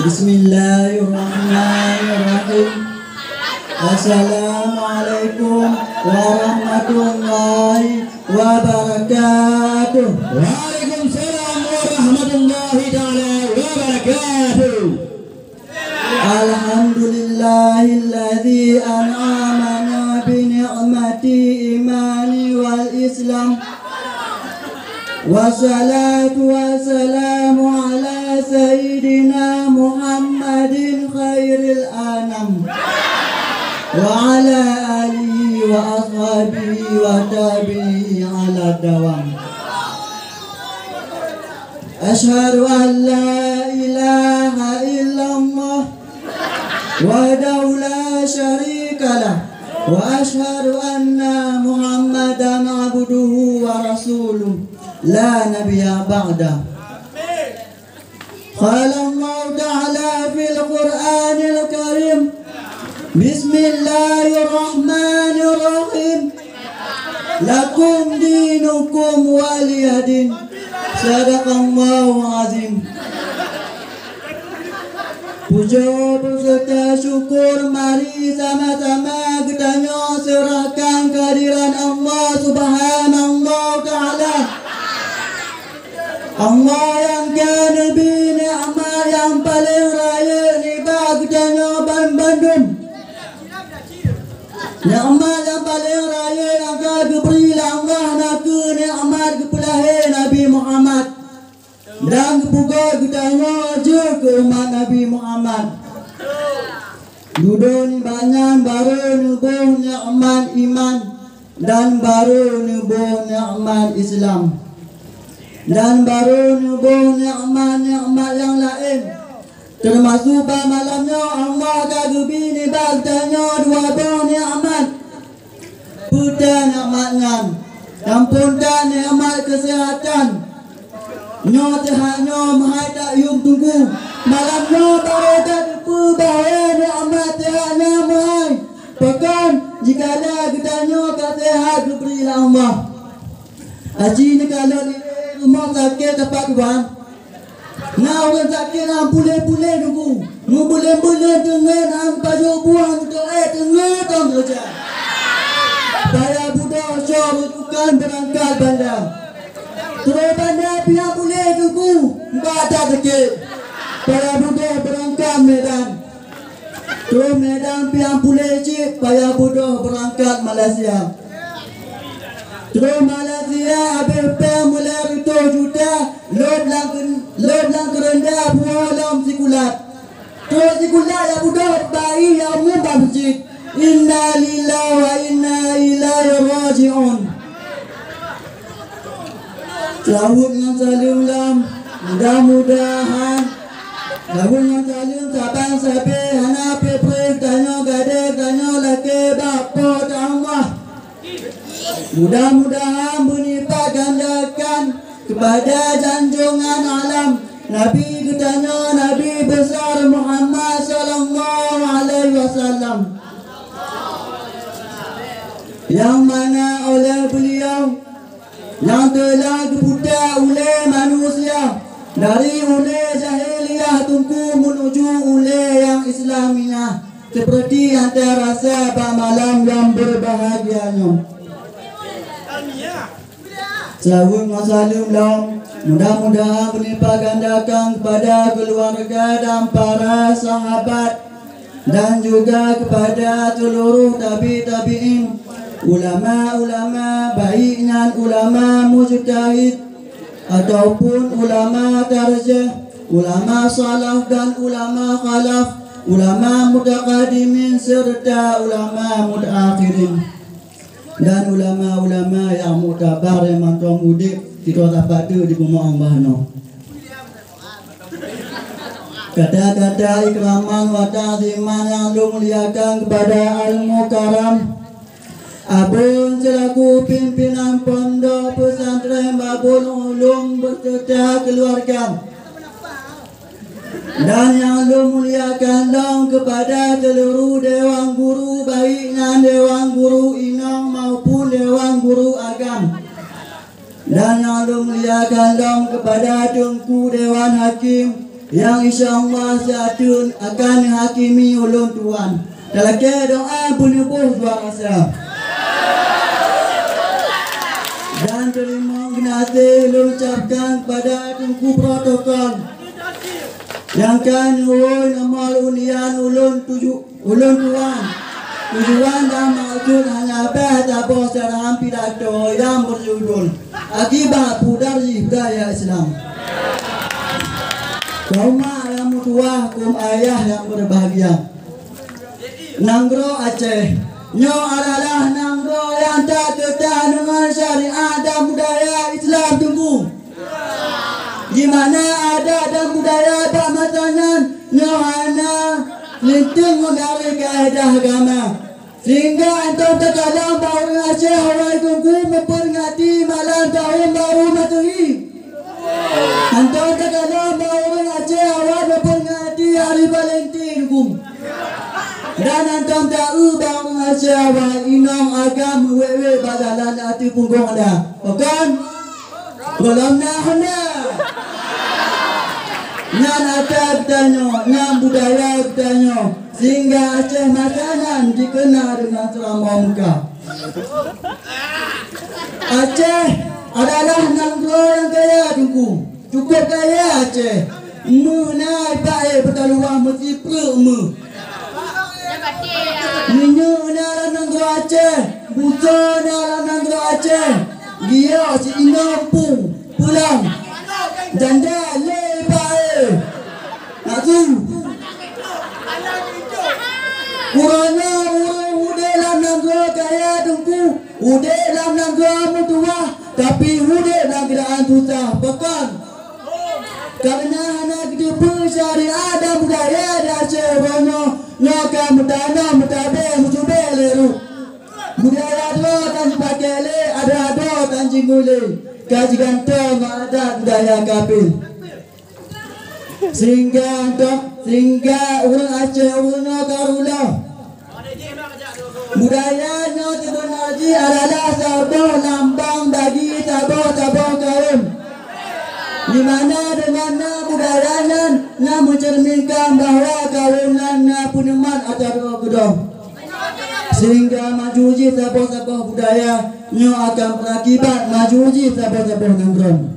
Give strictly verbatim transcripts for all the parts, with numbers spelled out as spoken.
Bismillahirrahmanirrahim. Assalamualaikum warahmatullahi wabarakatuh. Waalaikumsalam warahmatullahi taala wabarakatuh. Alhamdulillahilladzi an'amana bi ni'mati imani wal Islam. Wassalatu wassalamu ala sayyidina Muhammadin khairil anam, wa ala alihi wa ashabihi wa tabi'ihi ala dawam. Asyhadu an la ilaha illallah wahdahu la syarika lah, wa asyhadu anna Muhammadan abduhu wa rasuluh, la nabiyya ba'da. Qala Allahu ta'ala fil Qur'anil Karim, bismillahirrahmanirrahim. Lakum dinukum waliyadin. Sadaqallahul azim. Pujoe beuseuta syukur mari sama-sama geutanyoe seurahkan kehadiran Allah Subhanahu wa Ta'ala. Allah nyang ka neubri nikmat nyang paleng rayeuk nibak geutanyoe banmandum. Nikmat nyang paleng rayeuk nyang ka geubri lé Allah nakeuh nikmat geupeulahé Nabi Muhammad dan geupeugöt geutanyoe jeuet keu umat Nabi Muhammad. Dudoe nibak nyan barô neuboh nikmat iman dan barô neuboh nikmat Islam dan barô neuboh nikmat-nikmat nyang laén. Teumasuk bak malam nyoe Allah ka geubri nibak geutanyoe dua boh nikmat. Peue ta nikmat nyan? Gampông that nikmat keuseuhatan. Nyoe teuhah nyoe meuhai that yuem teungku. Malam nyoe barô that teupeue bahwa nikmat teuhah nyan meuhai. Pakon jikala geutanyoe ka seuhat geubri lé Allah. Aci neukalon rumoh sakét teumpat tuan. Na ureuëng sakét nyang puléh-puléh teungku, meubuleuen-buleuen teungeut, han pajoh buah, meudoe teungeut tom keureuja. Payah budok cok rujukan beurangkat banda. Trok banda pih han puléh teungku, bak that sakét. Payah budok beurangkat Medan. Trok Medan pih han puléh cit, payah budok beurangkat Malaysia. Trok Malaysia habéh péng meulhèe reutôh juta, lheueh lam keu-, lheueh lam keureunda buah lom sikulat. Trok sikulat nyang budok bayi nyang umum bak meuseujid. Inna lillahi wa inna ilaihi raji'un. Seulaweuet ngon saleuem lom, mudah-mudahan seulaweuet ngon saleuem saban sabe hana peuet-peuet tanyoe gadée tanyoe lakée bak Po teu Allah. Mudah-mudahan beunipat gandakan kepada janjongan alam Nabi geutanyoe, Nabi Besar Muhammad sallallahu alaihi wasallam, nyang mana oleh beliau nyang teulah geuputa ulée manusia dari ulée jahiliyah teungku meunuju ulée nyang Islamiah, seperti nyang tarasa bak malam nyang berbahagia nyoe. Seulaweuet ngon saleuem lom, mudah-mudahan beunipat gandakan kepada keluarga dan para sahabat dan juga kepada seluruh tabi-tabiin, ulama-ulama, baik nyan ulama mujtahid ataupun ulama tarjih, ulama salaf dan ulama khalaf, ulama mutaqaddimin serta ulama mutaakhirin, dan ulama-ulama nyang muktabar nyang mantong udeb sidroe sapat teuk di bumoe Allah nyoe. Kata-kata ikraman wa ta'ziman nyang lôn muliakan kepada Al-Mukarram Abon selaku pimpinan Pondok Pesantren Babul Ulum beserta keluarga. Dan nyang lôn muliakan lom kepada seluruh dewan guru, baik nyan dewan guru inong maupun dewan guru agam. Dan nyang lôn muliakan lom kepada Teungku Dewan Hakim, Nyang insya Allah siateueh akan neuhakimi ulôn tuan. Talakée doa beuneubôh dua rasa. Dan teurimong geunaséh lôn ucapkan kepada Teungku Protokol nyang ka neuwoe nomor undian ulôn tuju-, ulôn tuan. Tujuan dan maksud hana beh saboh seurang pidato nyang beujudul Akibat Pudar Budaya Islam. Kaum mak nyang meutuwah, kaum ayah nyang berbahagia. Nanggroe Aceh nyoe adalah nanggroe nyang that teuta deungon syariat dan budaya Islam Teungku. Di mana adat dan budaya bak masa nyan nyoe hana linteung ngon garéh kaedah agama. Sehingga antom takalon bak ureuëng Aceh awai Teungku meuperingati malam tahun baru Masehi. Antom takalon bak ureuëng Aceh awai meuperingati Hari Valentine Teungku. Dan antom taeu bak ureuëng Aceh awai inong agam meuwék-wék bak jalan ateueh punggong ada. Pakon? Gohlom na hana. Nyan adat geutanyoe, nyan budaya geutanyoe. Sehingga Aceh masa nyan jikeunan deungon Seuramoe Meuka. Aceh adalah nanggroe nyang kaya Teungku. Cukup kaya Aceh. Meuh na ipak éh beutaluwah meusipreuk meuh. Minyeuk na lam nanggroe Aceh, busoe na lam nanggroe Aceh, giok siinong pung pulang, janda lé ipak éh. Nak su. Uroe nyoe ureuëng udeb lam nanggroe kaya Teungku, udeb lam nanggroe meutuwah, tapi udeb lam keuadaan susah. Pakon? Kareuna hana geuteupeue syariat dan budaya di Aceh uroe nyoe, nyoe ka meutanom, meutabée, meucubée lé ruh. Budaya droe tan jipaké lé, adat droe tan jingulée, ka jigantoe ngon adat budaya kafé. Sehingga, sehingga ureuëng Aceh uroe nyoe ka reuloh. Budaya nyoe seubeuna jih adalah saboh lambang bagi saboh-saboh kawöm. Di mana deungon na budaya nyan, na meuceureuminkan bahwa kawöm nyan na peuneumat ata droe keudroe. Sehingga maju jih saboh-saboh budaya nyoe akan beurakibat maju jih saboh-saboh nanggroe.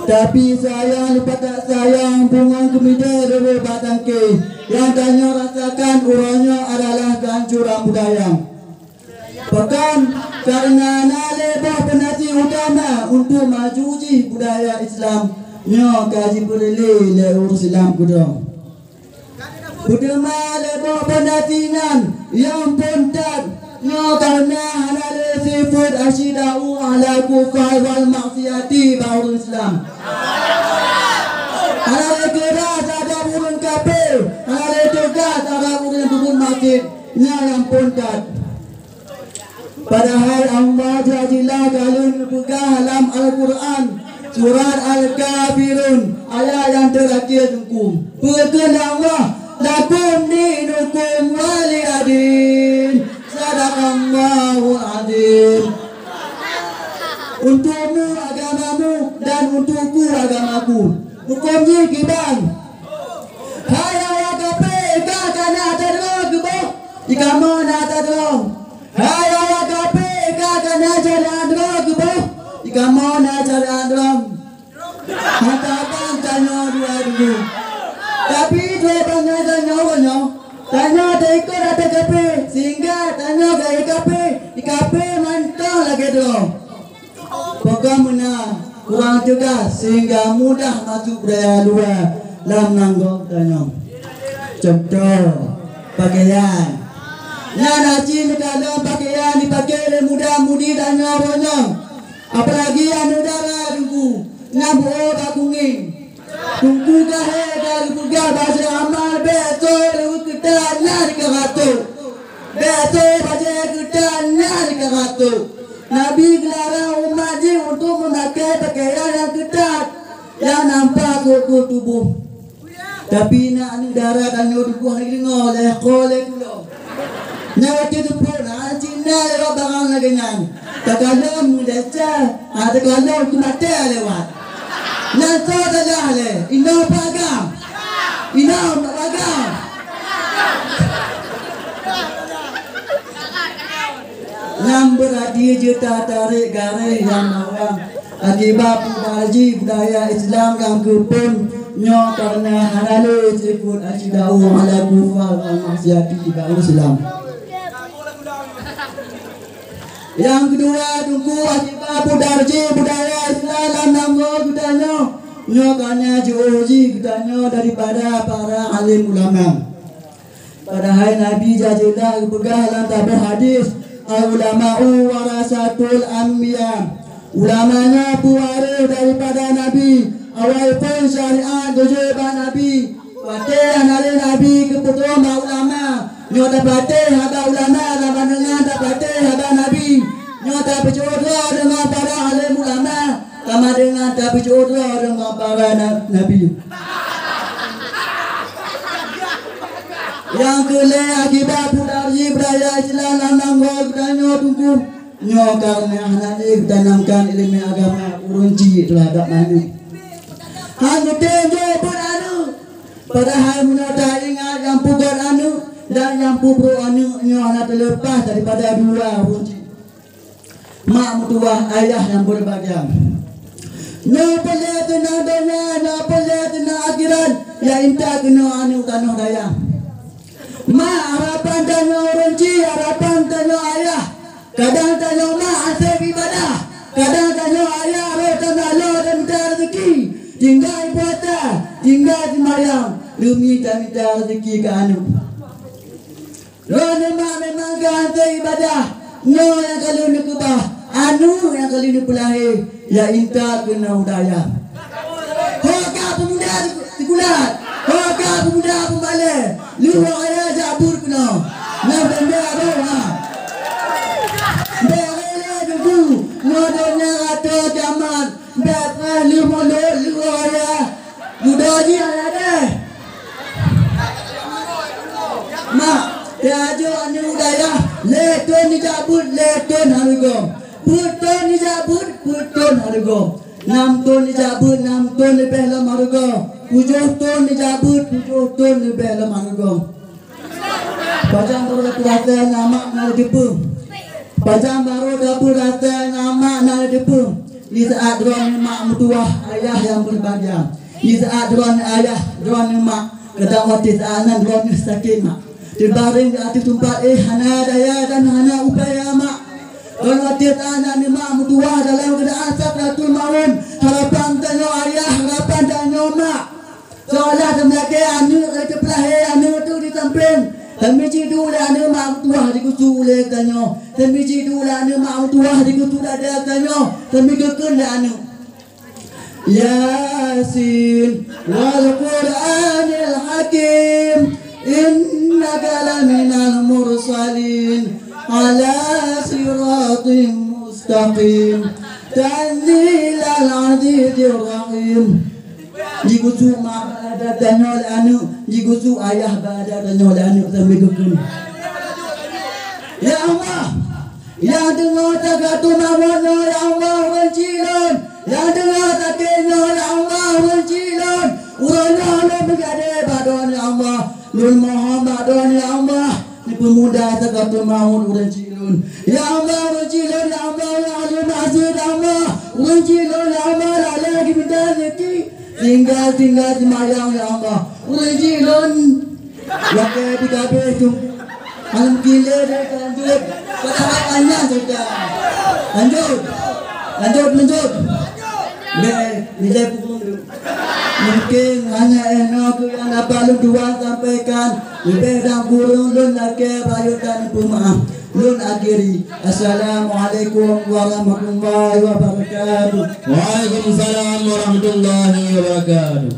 Tapi sayang lupa tak sayang, bungong keumidée reuroh bak tangke. Nyang tanyoe rasakan uroe nyoe adalah kehancoran budaya. Pakon? Kareuna na lé boh peunati utama untuk maju jih budaya Islam nyoe ka jipeureulée lé ureuëng Islam keudroe. Peuteuma lé boh peunati nyan nyang phon that nyoe kareuna hana lé sifeuet asyidda'u 'alal kuffari wal maksiati bak ureuëng Islam. Hana lé keuras teuhadab ureuëng kafé, hana lé teugas teuhadab ureuëng peubuet maksiet. Nyan nyang phon that. Padahai Allah jijak jilah ka lheueh neupeugah lam Al-Qur'an, surat Al-Kafirun, ayat nyang teurakhé Teungku. Peue kheun Allah, "Lakum dinukum waliyadin." Sadaqallahul azim. Untukmu agamamu dan untukku agamaku. Hukôm jih kiban. Hai awak kafé, ka kana ata droe keuboh, ikamoe na ata droe. Hai awak kafé, ka kana syariat droe keuboh, ikamoe na syariat droe. Mata abang tanyoe dua dulu. Tapi dua bangai tanyoe banyoe, tanyoe taikot ata kafé, sehingga tanyoe gaya kafé, di kafé mantong lagée droe. Pakon meunan, kurang teugas sehingga mudah masuk budaya luwa lam nanggroe tanyoe. Contoh, pakaian. Nyan aci neukalon pakaian jipaké lé muda-mudi tanyoe uroe nyoe. Apalagi aneuk dara Teungku, nyang beuo bak kungeng. Teungku Kahé ka geupeugah bak Syekh Amal, "Bèk soe leuweue keutat nyan ka ratok. Bèk soe bajèe keutat nyan ka ratok." Nabi geularang umat jih untuk meumakè pakaian nyang keutat, nyang nampak rot-rot tuboh. Tapi na aneuk dara tanyoe tuboh lagèe deungoe lé, ko lé tulông. Nyan watèe teupeu na cit na lewat barang lagèe nyan. Takalon meudesya, ha, takalon teumaté lewat. Nyan soe salah lé? Inoe peugah. Inoe peugah. Nyang beurati jeuet tatarek garéh nyang mawang. Akibat peubah jih budaya Islam nyang keuphon nyoe kareuna hana lé sikut aci dakwah ala kufar wal maksiati bak Islam. Nyang keudua, Teungku, akibat peubah jih budaya Islam lam nanggroe geutanyoe, nyoe kareuna jiôh jih geutanyoe daripada para alim ulama. Padahai Nabi jak jeulaih geupeugah lam saboh hadis, "Al-ulama'u warasatul anbiya." Ulama nyoe peuwaréh daripada Nabi, awai phon syariat geujok bak Nabi. Watée hana lé Nabi geupeutrom bak ulama, nyoe tapatéh haba ulama sama deungon tapatéh haba Nabi. Nyoe tapeucue droe deungon para alim ulama, sama deungon tapeucue droe deungon para na-, nabi. Nyang keu lhée, akibat peubah jih budaya Islam lam nanggroe geutanyoe, Teungku, nyoe kareuna hana lé geutanamkan ileumèe agama ureueng chik teuhadap aneuk. Han geutem jok beuet aneuk. Padahai meunyoe taingat nyang peugöt aneuk dan nyang peubrôk aneuk nyoe hana teuleupah daripada dua ureueng chik. Mak meutuwah, ayah nyang beureubagia. Nyoe peureulèe teunang donya, nyoe peureulèe teunang akhirat, ya intat keunoe aneuk tanoh dayah. Mak, harapan tanyoe ureueng chik, harapan tanyoe ayah. Kadang tanyoe mak asèe ibadah, kadang tanyoe ayah rôh tamalo dan mita rezeki. Tinggai puasa, tinggai seumayang, demi tamita rezeki keu aneuk. Droeneuh mak memang ka asèe ibadah, nyoe nyang ka lheueh neukeubah, aneuk nyang ka lheueh neupeulahé, ya intat keunoe u dayah. Ho ka peumuda sikulat, ho ka peumuda peumalèe, lheueh ayah jak beuet keunoe. Nyan bèk-bèk adoe, ha. Bèk rélé deungon nyoe donya ateueh kiamat, bèk preh lheueh mulod lheueh ayah. Muda jih ayah deh. Mak, tajok aneuk u dayah, lhèe thôn neujak beuet, lhèe thôn hareuga. Peuet thôn neujak beuet, peuet thôn hareuga. Nam thôn neujak beuet, nam thôn leubeh lom hareuga. Tujoh thôn neujak beuet, tujoh thôn leubeh lom hareuga. Pajan barô tapeurasa na mak na teupeue. Pajan barô tapeurasa na mak na teupeue. Di saat droeneuh mak meutuwah, ayah nyang beureubagia. Di saat droeneuh ayah, droeneuh mak, kadang watèe saat nyan droeneuh sakét mak. Teubareng di ateueh teumpat éh hana daya dan hana upaya mak. Dan watèe saat nyan mak meutuwah dalam keuadaan sakratul maut, harapan tanyoe ayah, harapan tanyoe mak. Seolah teumeulakèe aneuk lagèe teupeulahé aneuk tu di sampéng. Teumiji du lé aneuk mak meutuwah digusok ulèe tanyoe. Teumiji du lé aneuk mak meutuwah digusok dada tanyoe. Teumiji geukheun lé aneuk. Yasin wal Qur'anil Hakim, innaka laminal mursalin, ala siratim mustaqim, tanzilal azizir rahim. Jigusok mak bak dada tanyoe lé aneuk, jigusok ayah bak dada tanyoe lé aneuk sambil geukheun. Ya Allah, nyang deungoe sakratul maut nyoe, ya Allah, ureueng chik lôn. Nyang deungoe sakét nyoe, ya Allah, ureueng chik lôn. Uroe nyoe lôn meugadée bak droeneuh, ya Allah. Lôn mohon bak droeneuh, ya Allah, neupeumudah sakratul maut ureueng chik lôn. Ya Allah, ureueng chik lôn, ya Allah, ya Alim Aziz, ya Allah, ureueng chik lôn, ya Allah, lalée geuminta rezeki, tinggai-tinggai seumayang, ya Allah, ureueng chik lôn. Lakée pih ka habéh tu. Alhamdulillah, dah lanjut. Kata apa panjang cerita. Lanjut. Lanjut, lanjut. Bèk, nilai pukul tu. Mungkin hanya inoe keuh nyang dapat lôn tuan sampaikan. Leubeh dan kureueng lôn lakée bayeue dan peumaaf. Lôn akhiri. Assalamualaikum warahmatullahi wabarakatuh. Waalaikumsalam warahmatullahi wabarakatuh.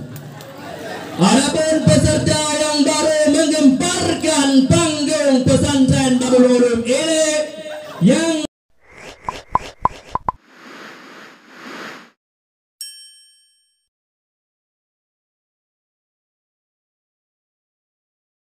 Adapun peserta yang baru menggemparkan panggung pesantren